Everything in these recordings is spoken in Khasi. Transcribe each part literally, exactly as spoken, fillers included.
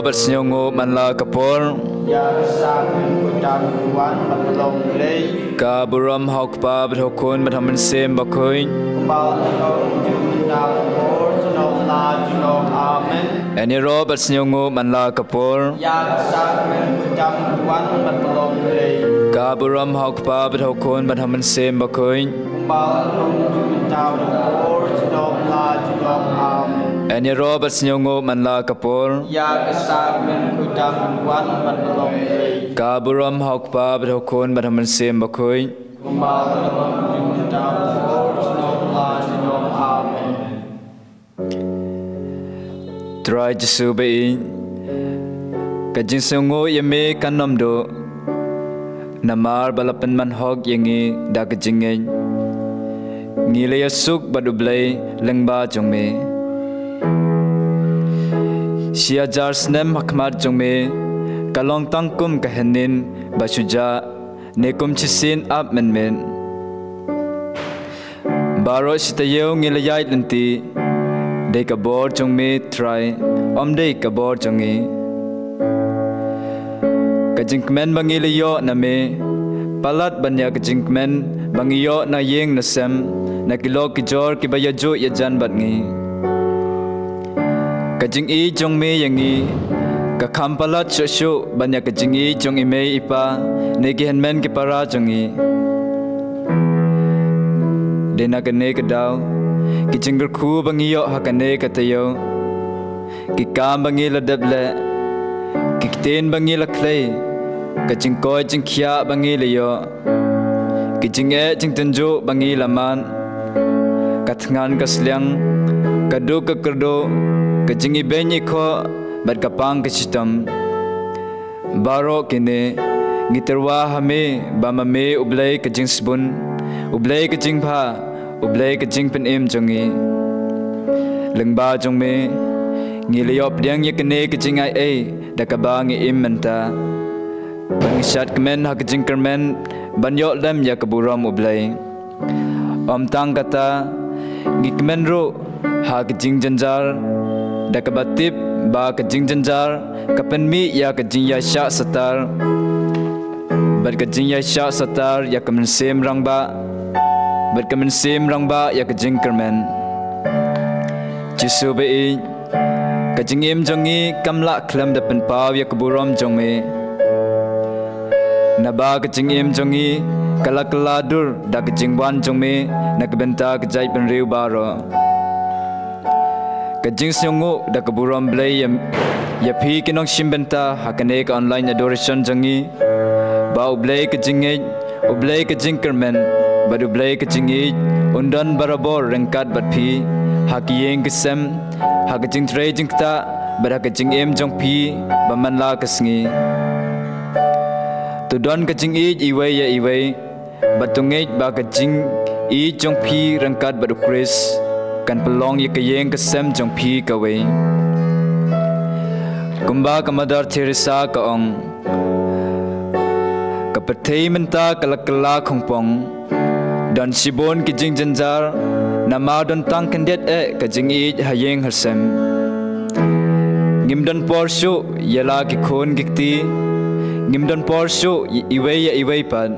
Bad sngewnguh man la ka por. Ïa ka sak men khuid tam wan bad long lei. Ka burom ha u Kpa bad ha u Khun bad ha u Mynsiem Bakhuid. Kumba long jong ngi na ka por, junom la junom. Amen. Ngi ïaroh bad sngewnguh man la ka por. Ïa ka sak men khuid tam wan bad long lei. Ka burom ha u Kpa bad ha u Khun bad ha u Mynsiem Bakhuid. Kumba long jong ngi na ka por, junom la junom. Amen. Ngi ïaroh bad sngewnguh man la ka por. Ïa ka sak men khuid tam wan bad long lei. Ka burom ha u Kpa bad ha u Khun bad ha u Mynsiem Bakhuid. Kumba long jong ngi na ka por, junom la junom. Amen. Trai Jisu ba ïeit, ka jingsngewnguh ïa me kan ym duh, namar ba la pynman hok ïa ngi da ka jingngeit. Ngi la ïasuk bad U Blei lyngba jong me. Shi hajar snem ha khmat jong me ka long tang kum ka hynnin ba shu jah, ne kum shisien ap mynmiet. Baroh shi taïew ngi la ïaid lynti, dei ka bor jong me Trai, ym dei ka bor jong ngi. Ka jingkmen ba ngi la ïoh na me, palat ban ïa ka jingkmen ba ngi ïoh na ïing na sem, na ki lok ki jor kiba ïajuh ïajan bad ngi. Ka jingïeit jong me ïa ngi ka kham palat shuh shuh ban ïa ka jingïeit jong i mei i pa ne ki hynmen ki para jong ngi. Dei na kane ka daw, ki jingkyrkhu ba ngi ïoh ha kane ka taïew, ki kam ba ngi la dep leh, ki ktien ba ngi la khlei, ka jingkoit jingkhiah ba ngi la ïoh, ki jingeh jingtynjuh ba ngi la mad, ka thngan ka sliang, ka duk ka kyrduh, ka jingibeiñ ikhoh bad ka pang ka shitom. Baroh kine ngi tyrwa ha me ba ma me U Blei ka jingsbun, U Blei ka jingbha, U Blei ka jingpynim jong ngi. Lyngba jong me ngi la ïoh pdiang ïa kane ka jingai ei da kaba ngi im mynta. Ba ngi shad kmen ha ka jingkyrmen ban ïoh lem ïa ka burom U Blei. Ym tang kata, ngi kmen ruh ha ka jingjynjar da kaba tip ba ka jingjynjar ka pynmih ïa ka jingïaishah satar, bad ka jingïaishah satar ïa ka mynsiem rangbah, bad ka mynsiem rangbah ïa ka jingkyrmen. Jisu ba ïeit, ka jingim jong ngi kam lah khlem da pynpaw ïa ka burom jong me. Naba ka jingim jong ngi ka la kylla dur da ka jingwan jong me na ka bynta ka jaitbynriew baroh. Ka jingsngewnguh da ka burom Blei ïa, ïa phi ki nongshim bynta ha kane ka online adoration jong ngi, ba U Blei ka jingngeit, U Blei ka jingkyrmen, bad U Blei ka jingïeit un don barabor ryngkat bad phi ha ki ïing ki sem, ha ka jingtrei jingktah bad ha ka jingim jong phi ba man la ka sngi. To don ka jingïeit iwei ïa iwei, bad to ngeit ba ka jingïeit jong phi ryngkat bad U Khrist kan pynlong ïa ka ïing ka sem jong phi kawei. Kumba ka Mother Teresa ka ong, ka pyrthei mynta ka la kylla khongpong. Don shibun ki jingjynjar, namar don tang khyndiat eh ka jingïeit ha ïing ha sem. Ngim don por shuh ïa la ki khun ki kti, ngim don por shuh i-, iwei ïa iwei pat.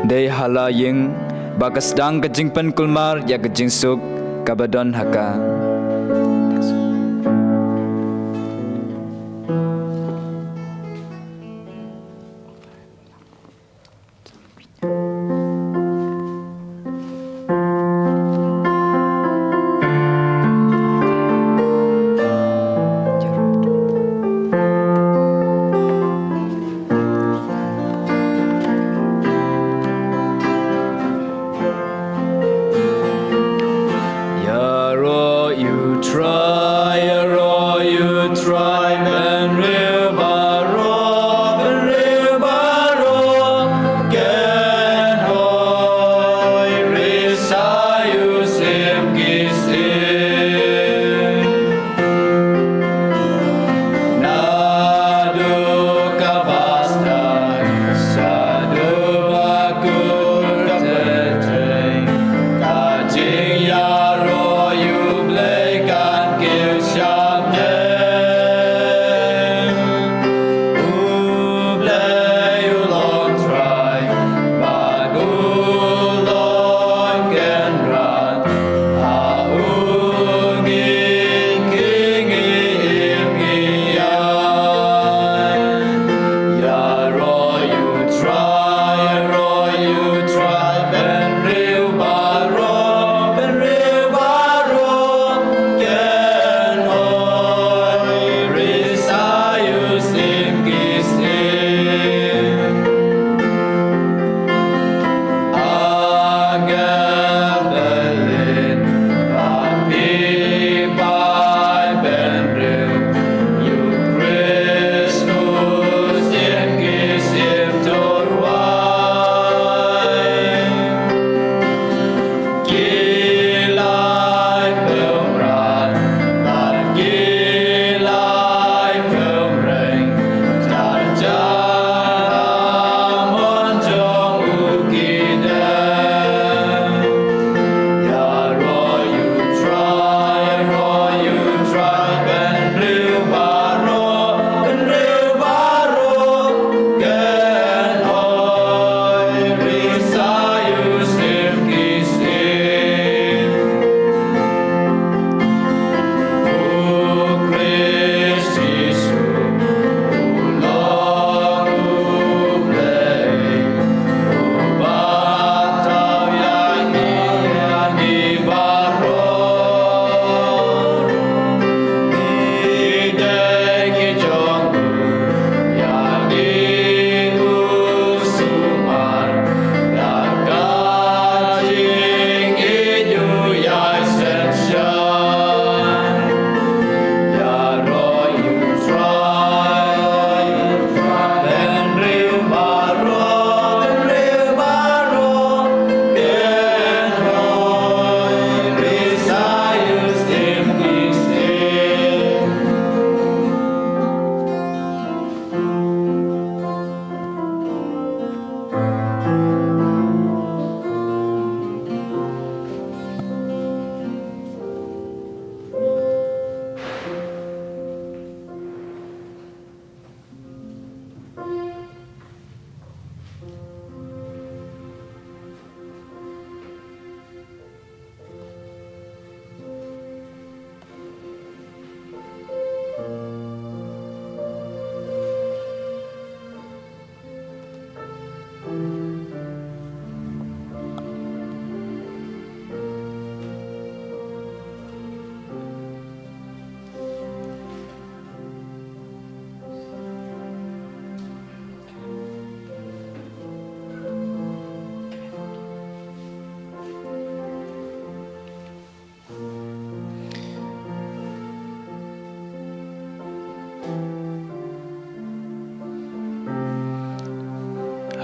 Dei ha la ïing ba ka sdang ka jingpynkulmar ïa ka jingsuk kaba don ha ka. Ïaroh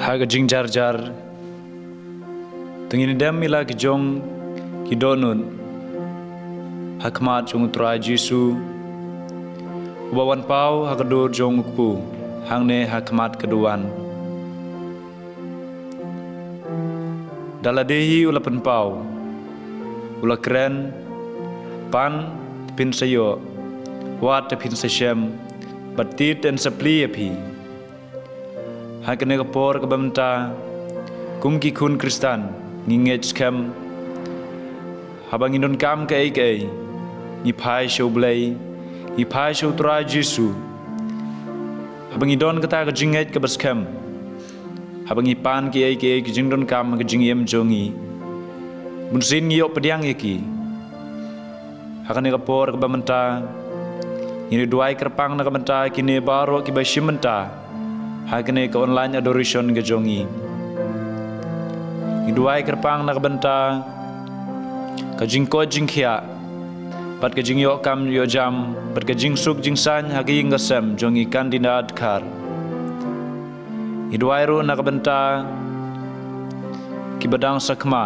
Ha ka jingjarjar, to ngin dem ïa la ki jong ki dohnud ha khmat jong u Trai Jisu, uba wan paw ha ka dur jong u kpu, hangne ha khmat ka duwan. Da lade hi u la pynpaw, u la kren: Pan, te phin sa ïoh; wat, te phin sa shem; bad tied, te yn sa plie ïa phi. Ha kane ka por kaba mynta, kum ki khun Khristan, ngi ngeit skhem, haba ngi donkam kaei kaei, ngi phai sha U Blei, ngi phai sha u Trai Jisu. Haba ngi don kata ka jingngeit kaba skhem, haba ngi pan kiei kiei ki jingdonkam ha ka jingim jong ngi, bunsien ngi ïoh pdiang ïa ki. Ha kane ka por kaba mynta, ngi duwai kyrpang na ka bynta kine baroh kiba shim bynta ha kane ka online adoration ka jong ngi. Ngi duwai kyrpang na ka bynta ka jingkoit jingkhiah, bad ka jingïoh kam ïoh jam, bad ka jingsuk jingsaiñ ha ka ïing ka sem jong ngi Kandina Dkhar. Ngi duwai ruh na ka bynta kiba dang sakma,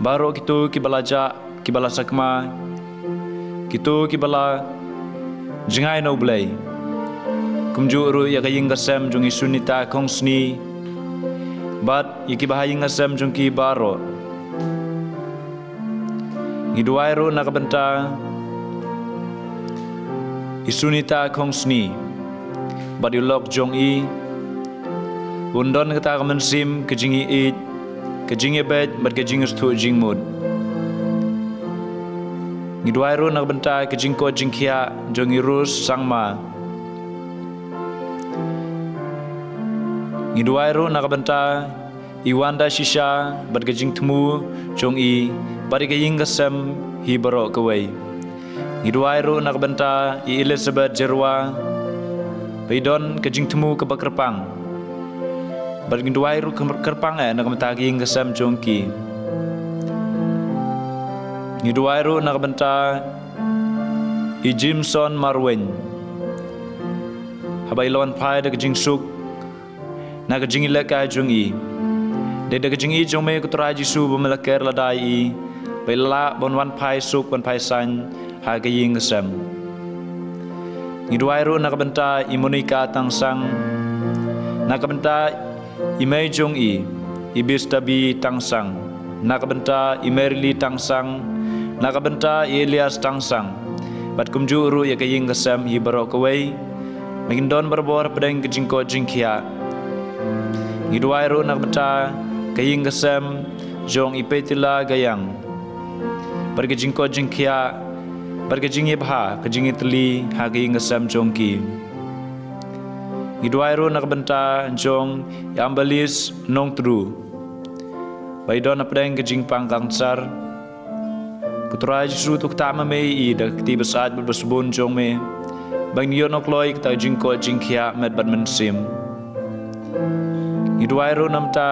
baroh kito kiba la jah, kiba la sakma, kito kiba la jngai na U Blei. Kumjuh ruh ïa ka ïing ka sem jong i Sunita Khongsni, bad ïa kiba ha ïing ka sem jong ki baroh. Ngi duwai ruh na ka bynta i Sunita Khongsni bad i lok jong i, un don kata ka mynsiem ka jingïeit, ka jingïabeit bad ka jingsngewthuh jingmut. Ngi duwai ruh na ka bynta ka jingkoit jingkhiah jong i Rose Sangma. Ngi duwai ruh na ka bynta i Wanda Shisha bad ka jingthmu jong i bad ïa ka ïing ka sem hi baroh kawei. Ngi duwai ruh na ka bynta i Elizabeth Jerwa, ba i don ka jingthmu kaba kyrpang. Bad ngi duwai ruh kyrpang eh na ka bynta ka ïing ka sem jong ki. Ngi duwai ruh na ka bynta i Jimson Marwein, haba i la wan phai da ka jingsuk na ka jingïalehkai jong i. Dei da ka jingïeit jong me ko Trai Jisu ba me la ker lada ïa i, ba i la lah ban wan phai suk ban phai saiñ ha ka ïing ka sem. Ngi duwai ruh na ka bynta i Monica Tangsang, na ka bynta i mei jong i, i Bistabi Tangsang, na ka bynta i Merly Tangsang, na ka bynta i Elias Tangsang, bad kumjuh ruh ïa ka ïing ka sem hi baroh kawei, ba kin don barabor hapdeng ka jingkoit jingkhiah. Ngi duwai ruh na ka bynta ka ïing ka sem jong i Petila Gayang, bad ka jingkoit jingkhiah, bad ka jingïabha, ka jingïatylli ha ka ïing ka sem jong ki. Ngi duwai ruh na ka bynta jong i Ambalis Nongtdu, ba i don hapdeng ka jingpang kansar. Ko Trai Jisu, to ktah ma me ïa i da ka kti ba sah bad ba sbun jong me, ba ngin ïoh noh kloi kata ka jingkoit jingkhiah met bad mynsiem. Ngi duwai ruh na ka bynta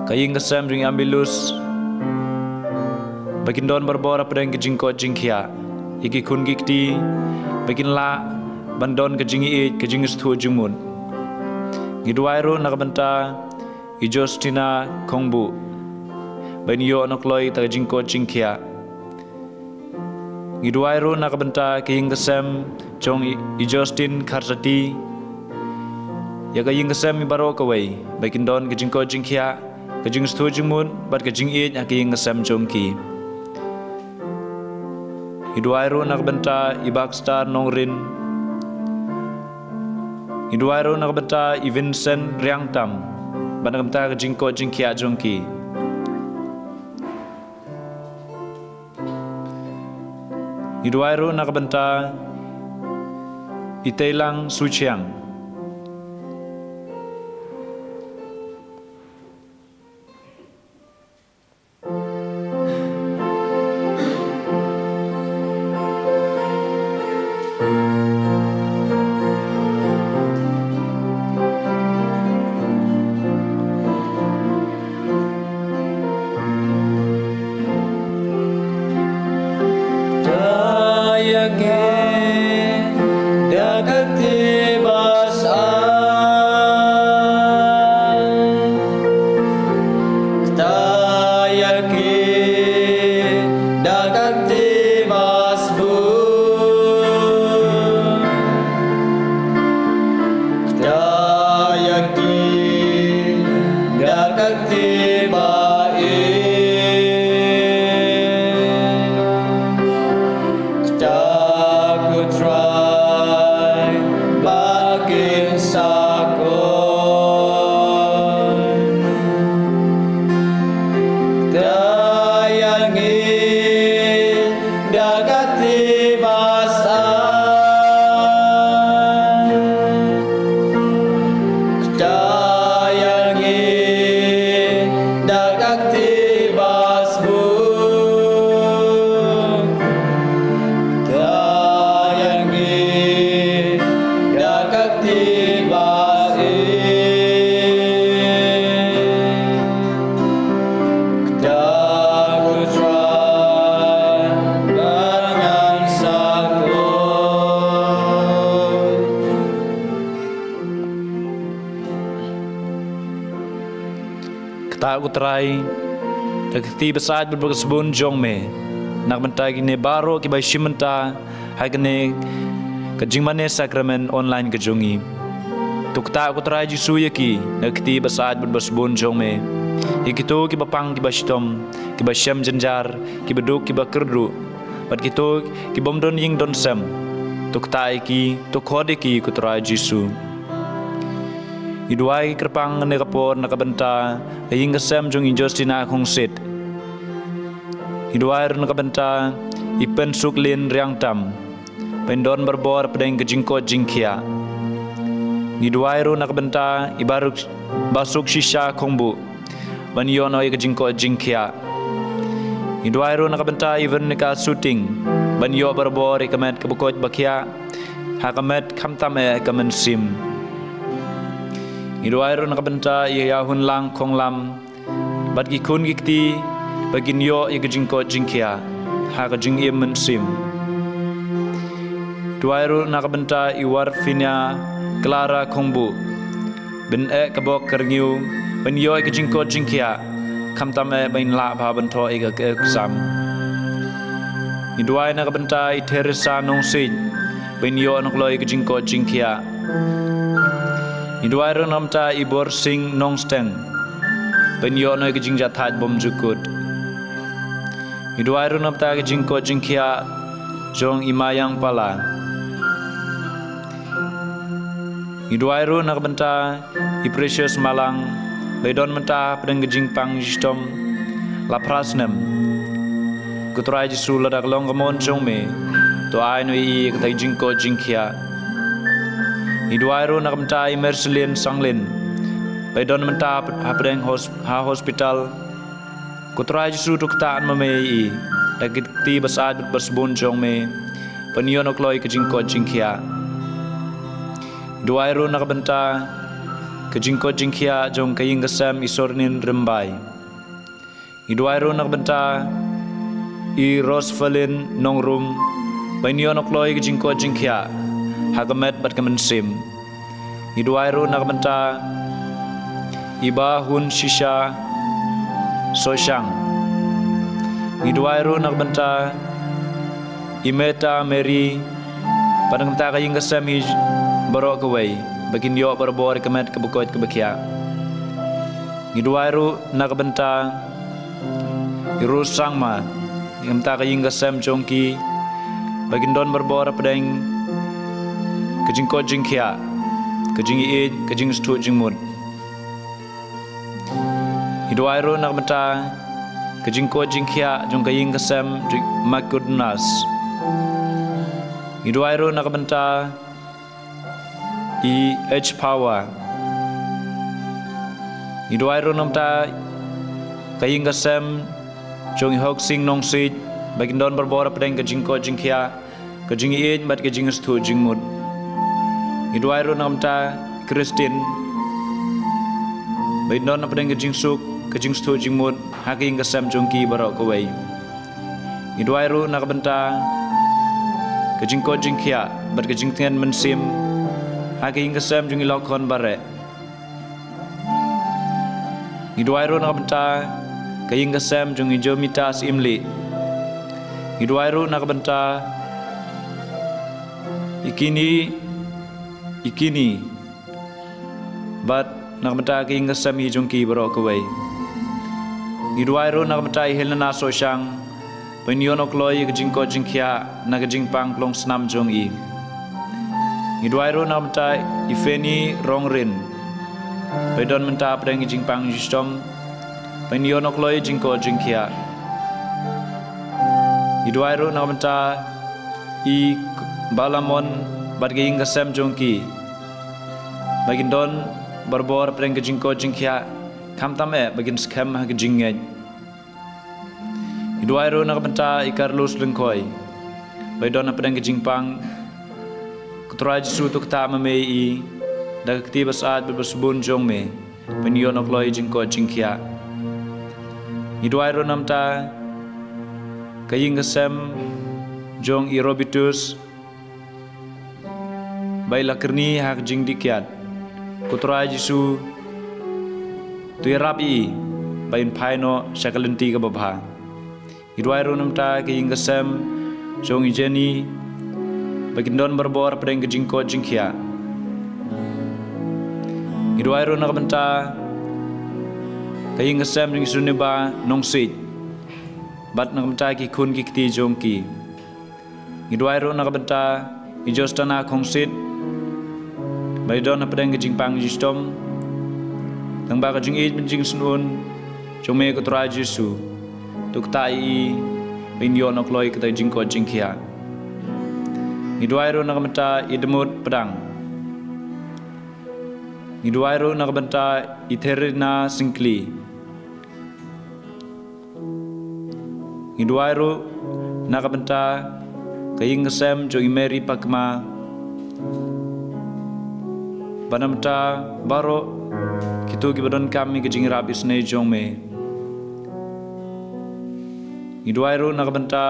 ka ïing ka sem jong i Ambilus, ba kin don barabor hapdeng ka jingkoit jingkhiah. Ïa ki khun ki kti, ba kin lah ban don ka jingïeit, ka jingsngewthuh jingmut. Ngi duwai ruh na ka bynta i Justina Khongbuh, ba in ïoh noh kloi kata ka jingkoit jingkhiah. Ngi duwai ruh na ka bynta ka ïing ka sem jong i, i Justin Kharsati, ïa ka ïing ka sem i baroh kawei, ba kin don ka jingkoit jingkhiah, ka jingsngewthuh jingmut bad ka jingïeit ha ka ïing ka sem jong ki. Ngi duwai ruh na ka bynta i Baxter Nongrin. Ngi duwai ruh na ka bynta i Vincent Riangtam, bad na ka bynta ka jingkoit jingkhiah jong ki. Ngi duwai ruh na ka bynta i Teilang Suchiang. Iba i kata ku Trai ba ngan sangkut. Kata ku Trai, ka kti ba sait bad ba sbun jong me, na ka bynta kine baroh kiba shim bynta ha kane ka jingmane sakramen online ka jong ngi. To kta ku Trai Jisu ïa ki na ka kti ba sait bad ba sbun jong me, ïa kito kiba pang kiba shitom, kiba shem jynjar, kiba duk kiba kyrduh, bad kito kibym don ïing don sem. To kta ïa ki, to khot ïa ki ku Trai Jisu. Ngi duwai kyrpang ne ka por na ka bynta ka ïing ka sem jong i Justina Khongsit. Ngi duwai ruh na ka bynta i Pynsuklin Riangtam, ban don barabor hapdeng ka jingkoit jingkhiah. Ngi duwai ruh na ka bynta i Baruk, Basuk Shisha Khongbuh, ban ïoh noh ïa ka jingkoit jingkhiah. Ngi duwai ruh na ka bynta i Veronica Suting, ban ïoh barabor ïa ka met kaba koit ba khiah, ha ka met khamtam eh ka mynsiem. Ngi duwai ruh na ka bynta i Ïahunlang Khonglam, bad ki khun ki kti, ba kin ïoh ïa ka jingkoit jingkhiah ha ka jingim mynsiem. Duwai ruh na ka bynta i Warfinia Clara Khongbuh, ban eh ka bok ka rngiew, ban ïoh ïa ka jingkoit jingkhiah, khamtam eh ban lah bha ban thoh ïa ka exam. Ngi duwai na ka bynta i Theresa Nongsiej, ban ïoh noh kloi ïa ka jingkoit jingkhiah. Ngi duwai ruh na ka bynta i Borsing Nongsteng, ban ïoh noh ïa ka jingjahthait bymjukut. Ngi duwai ruh na ka bynta ka jingkoit jingkhiah jong i Mayang Pala. Ngi duwai ruh na ka bynta i Precious Malang, ba i don mynta hapdeng ka jingpang shitom la phra snem. Ko Trai Jisu, lada ka long ka mon jong me, to ai noh ïa i kata ka jingkoit jingkhiah. Ngi duwai ruh na ka bynta i Marceline Sanglin, ba i don mynta hap-, hapdeng hos-, ha hospital. Ko Trai Jisu, to ktah ma me ïa i da ka kti ba sait bad ba sbun jong me, ban ïoh noh kloi ïa ka jingkoit jingkhiah. Ngi duwai ruh na ka bynta ka jingkoit jingkhiah jong ka ïing ka sem i Sornin Rymbai. Ngi duwai ruh na ka bynta i Rosphalin Nongrum, ban ïoh noh kloi ïa ka jingkoit jingkhiah ha ka met bad ka mynsiem. Ngi duwai ruh na ka bynta i Bahun Shisha Soshang. Ngi duwai ruh na ka bynta i Meta Mary, bad na ka bynta ka ïing ka sem hi baroh kawei, ba kin ïoh barabor ïa ka met kaba koit kaba khiah. Ngi duwai ruh na ka bynta i Rose Sangma, na ka bynta ka ïing ka sem jong ki, ba kin don barabor hapdeng ka jingkoit jingkhiah, ka jingïeit, ka jingsngewthuh jingmut. Ngi duwai ruh na ka bynta ka jingkoit jingkhiah jong ka ïing ka sem jong Makudunas. Ngi duwai ruh na ka bynta i H Power. Ngi duwai ruh na ka bynta ka ïing ka sem jong i Hoksing Nongsiej, ba kin don barabor hapdeng ka jingkoit jingkhiah, ka jingïeit bad ka jingsngewthuh jingmut. Ngi duwai ruh na ka bynta Christine, ba in don hapdeng ka jingsuk, ka jingsngewthuh jingmut ha ka ïing ka sem jong ki baroh kawei. Ngi duwai ruh na ka bynta ka jingkoit jingkhiah bad ka jingtngen mynsiem ha ka ïing ka sem jong i Lokhon Bareh. Ngi duwai ruh na ka bynta ka ïing ka sem jong i Jomita Syiemlieh. Ngi duwai ruh na ka bynta i Kini, i Kini, bad na ka bynta ka ïing ka sem hi jong ki baroh kawei. Ngi duwai ruh na ka bynta i Helena Soshang, ba in ïoh noh kloi ïa ka jingkoit jingkhiah na ka jingpang klong snam jong i. Ngi duwai ruh na ka bynta i Fanny Rongrin, ba i don mynta hapdeng ka jingpang shitom, ba in ïoh noh kloi ïa ka jingkoit jingkhiah. Ngi duwai ruh na ka bynta i Balamon bad ka ïing ka sem jong ki, ba kin don barabor hapdeng ka jingkoit jingkhiah, khamtam eh ba kin skhem ha ka jingngeit. Ngi duwai ruh na ka bynta i Carlos Lyngkhoi, ba i don hapdeng ka jingpang. Ko Trai Jisu, to ktah ma me i da ka kti ba syaid bad ba sbun jong me ban ïoh noh kloi jingkoit jingkhiah. Ngi duwai ruh namar ka ïing ka sem jong i Robitus ba i la kyrni ha ka jingdih kiad. Ko Trai Jisu, to ïarap ïa i ba in phai noh sha ka lynti kaba bha. Ngi duwai ruh namar ka ïing ka sem jong i Jenny ba kin don barabor hapdeng ka jingkoit jingkhiah. Ngi duwai ruh na ka bynta ka ïing ka sem jong i Suniba Nongsiej bad na ka bynta ki khun ki kti jong ki. Ngi duwai ruh na ka bynta i Jostana Khongsit ba i don hapdeng ka jingpang jingshitom. Tang ba ka jingïeit bad jingsngew jong me, ko Trai Jisu, to ktah ïa i ba in ïoh noh kloi kata ka jingkoit jingkhiah. Ngi duwai ruh na ka bynta i Dmut Pdang. Ngi duwai ruh na ka bynta i Therina Singkli. Ngi duwai ruh na ka bynta ka ïing ka sem jong i Mary Pakma bad na ka bynta baroh kito kiba donkam ïa ka jingïarap isynei jong me. Ngi duwai ruh na ka bynta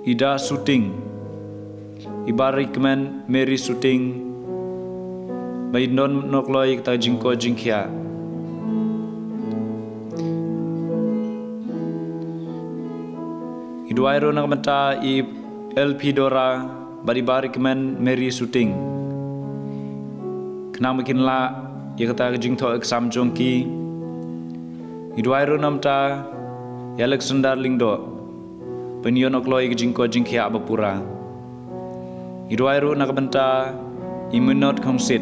i Da Suting, i Barikmen Mary Suting ba in don noh kloi kata ka jingkoit jingkhiah. Ngi duwai ruh na ka bynta i Elpidora bad i Barikmen Mary Suting, khnang ba kin lah ïa kata ka jingthoh exam jong ki. Ngi duwai ruh na ka bynta i Alexander Lyngdoh ba in ïoh noh kloi ka jingkoit jingkhiah ba pura. Ngi duwai ruh na ka bynta i Minot Khongsit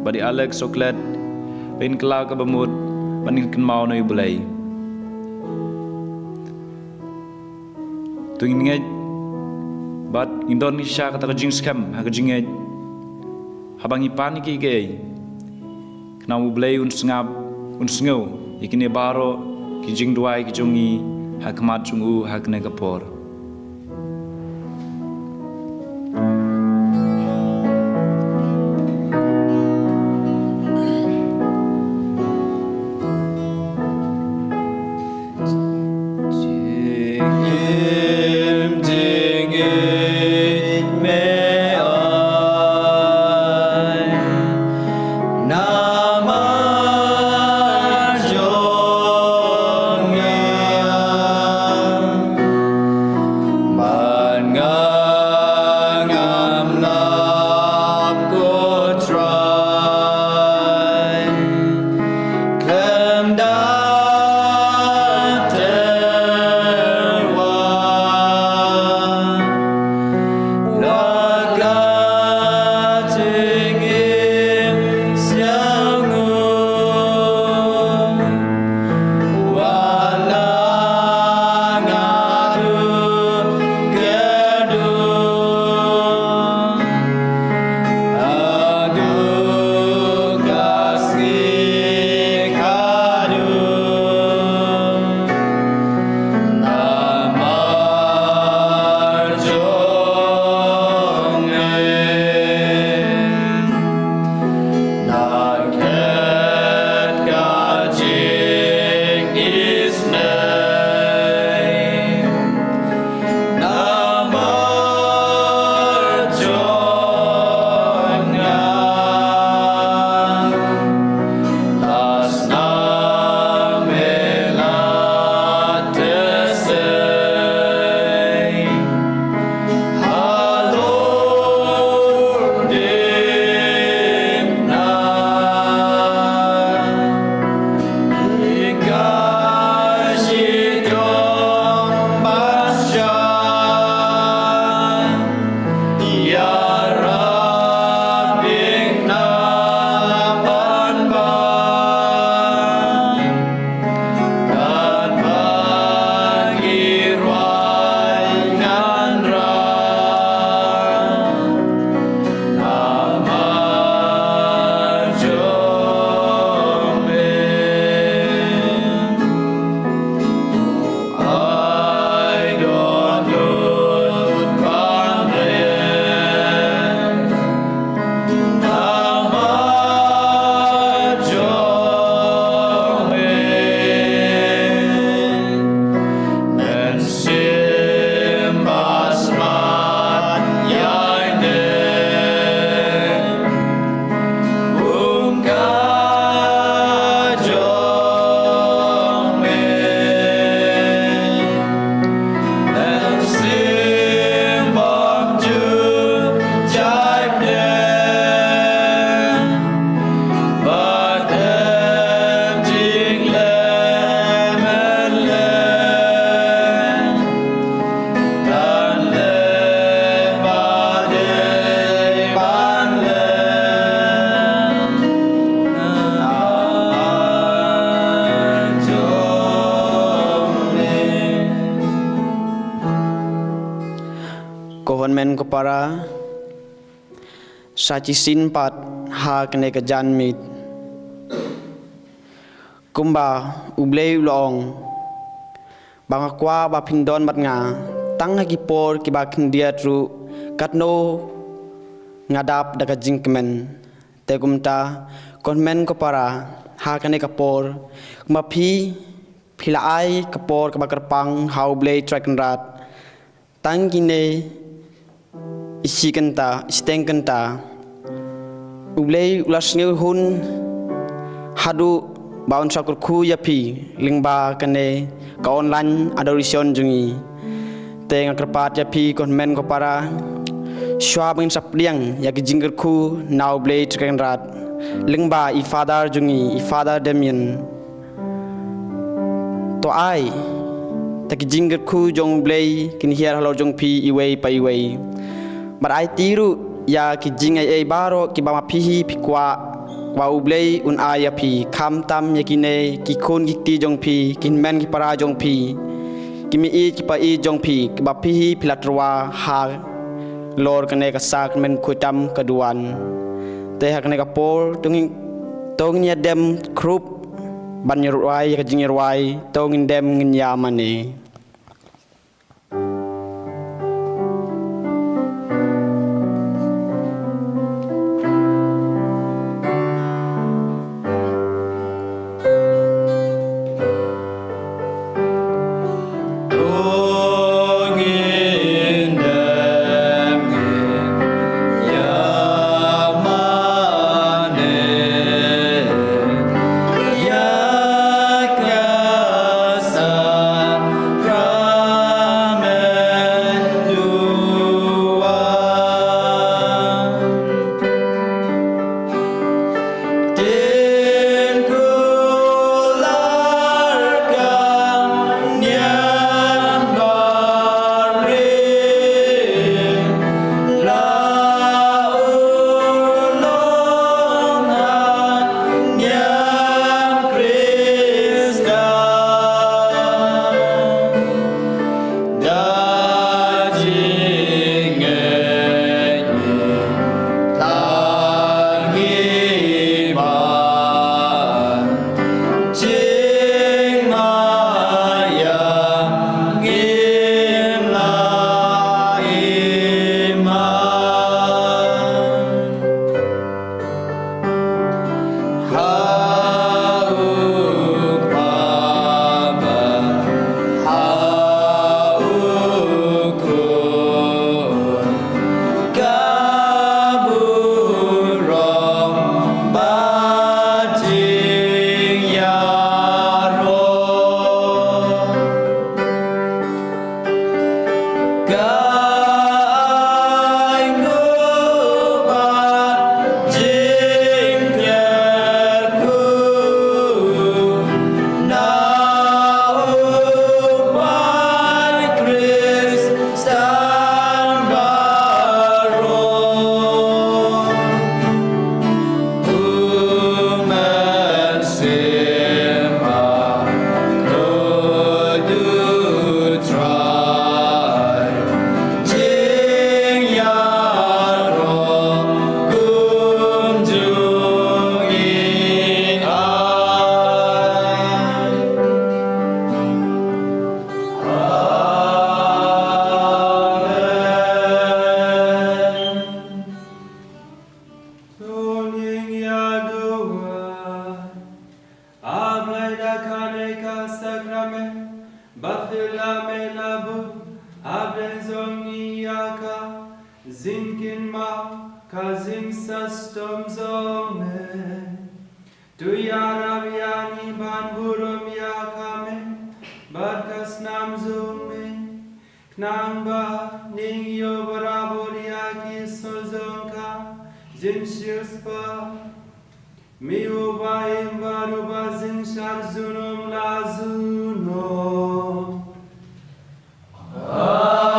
bad i Alex Soklet ba in kylla kaba mut bad in kynmaw na U Blei. To ngin ngeit bad ngin don shisha kata ka jingskhem ha ka jingngeit haba ngi pan ïa kiei kiei, khnang U Blei un sngap, un sngew ïa kine baroh ki jingduwai ki jong ngi ha khmat jong u ha kane ka por. Kmen ko para, sa shisien pat ha kane ka janmiet. Kumba U Blei u la ong, ba nga kwah ba phin don bad nga tang ha ki por kiba khyndiat ruh, katno nga dap da ka jingkmen. Te kumta, ko hynmen ko para, ha kane ka por, kumba phi, phi la ai ka por kaba kyrpang ha U Blei Trai Kynrad. Tang kine i shi kynta, i shiteng kynta, U Blei u la sngewhun haduh ba un sa kyrkhu ïa phi lyngba kane ka online adoration jong ngi. Te nga kyrpad ïa phi ko hynmen ko para, shuwa ba ngin sa pdiang ïa ki jingkyrkhu na U Blei Trai Kynrad lyngba i Father jong ngi, i Father Damien. To ai, ta ki jingkyrkhu jong U Blei kin hiar halor jong phi iwei pa iwei. Bad aiti ruh ïa ki jingai ei baroh kiba ma phi hi phi kwah, ba U Blei un ai ïa phi, khamtam ïa kine ki khun ki kti jong phi, ki hynmen ki para jong phi, ki mei ki pa i jong phi, kiba phi hi phi la tyrwa halor kane ka sakramen khuid tam ka duwan. Te ha kane ka por, to ngin, to ngin ïa dem khrup ban ïa rwai ïa ka jingïarwai, to ngin dem ngin ïa mane. Amen. To ngin ïa duwai. A Blei, da kane ka sakramen ba phi la mih la buh ha pdeng jong ngi ïa ka jingkynmaw ka jingshitom jong me. To ïarap ïa ngi ban burom ïa ka mih bad ka snam jong me. Khnang ba ngin ïoh barabor ïa ki sla jong ka jingshaniah. Me uba im bad uba jynjar junom la junom. Amen.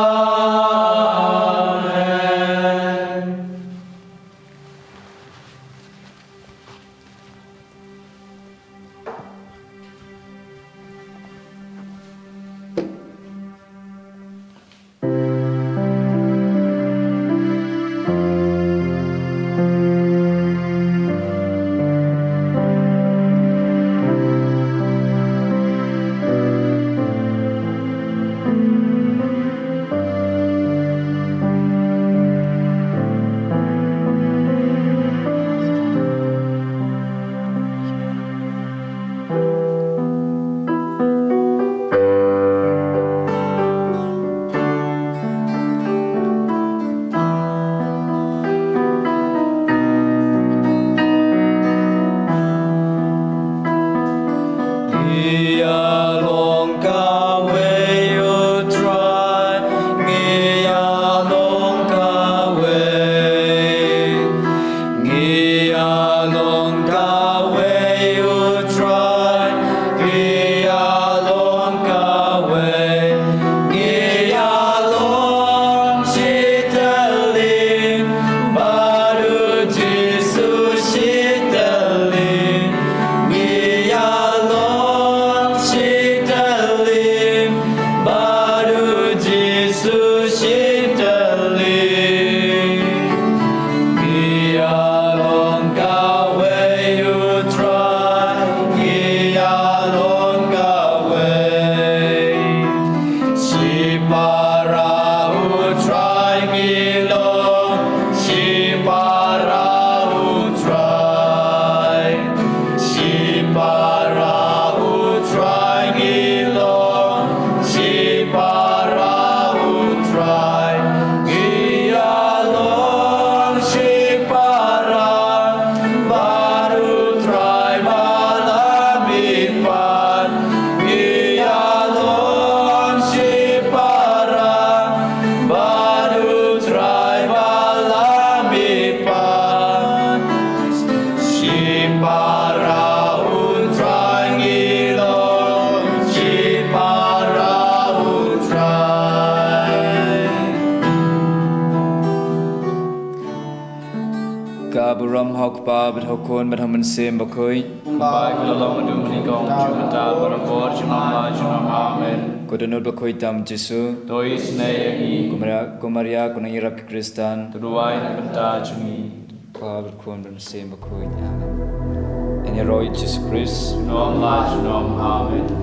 Burom ha u Kpa bad ha u Khun bad ha u Mynsiem Bakhuid. Kumba ka la long naduh mynnyngkong, mynta bad barabor, junom la junom. Amen. Ko dohnud bakhuid tam Jisu. To isynei ïa ngi. Ko Maria, ko Maria, ko nongïarap ki Khristan. To duwai na ka bynta jong ngi. Kpa bad Khun bad Mynsiem Bakhuid. Amen. Ïaroh ïa Jisu Khrist. Junom la junom. Amen.